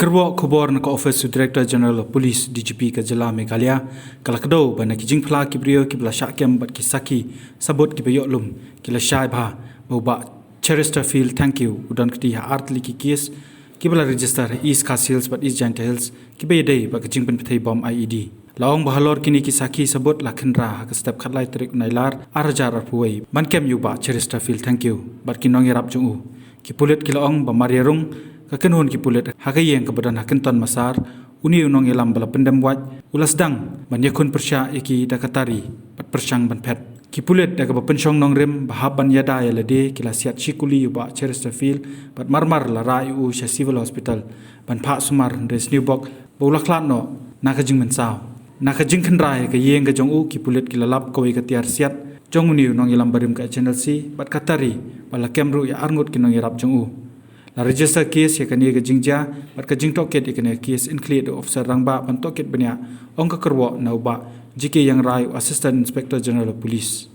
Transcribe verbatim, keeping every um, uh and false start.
Kyrwoh khubor na ka Office u Director General of Police, D G P, ka jylla Meghalaya ka la kdew ba na ki jingphla ki briew kiba la shah kem bad ki sakhi sabut kiba ïoh lum ki la shai bha ba u Bah Cheristerfield Thangkhiew u don kti ha artylli ki kes kiba la register ha East Khasi Hills bad East Jaintia Hills kiba ïadei bad ka jingpynpthei bom I E D. La ong ba halor kine ki sakhi sabut la khynra ha ka step khatlai tarik u Nailar ar hajar arphew wei ban kem ïa u Bah Cheristerfield Thangkhiew bad ki nongïarap jong u. Ki pulit ki la ong ba mar ïa rung ka kynhun ki pulit ha ka ïing kaba don ha Kynton Massar, une u nongïalam ba la pyndem wait u la sdang ban ïakhun pyrshah ïa ki da ka tari bad pyrshang ban phet. Ki pulit da kaba pynshong nongrim ba hap ban ïada ïa lade ki la siat shikuli ïa u Bah Cheristerfield bad marmar la rah ïa u sha Civil Hospital ban phah sumar, hynrei sniewbok ba u la khlad noh na ka jingmynsaw. Na ka jingkhynra ïa ka ïing ka jong u, ki pulit ki la lap kawei ka tiar siat jong une u nongïalam barim ka H N L C bad ka tari bad la kem ruh ïa arngut ki nongïarap jong u. La register case ïa kane ka jingjia bad ka jingtohkit ïa kane ka case yn khlieh da u Officer Rangbah ban tohkit bniah, ong ka kyrwoh na u Bah G K Iangrai, u Assistant Inspector General of Police.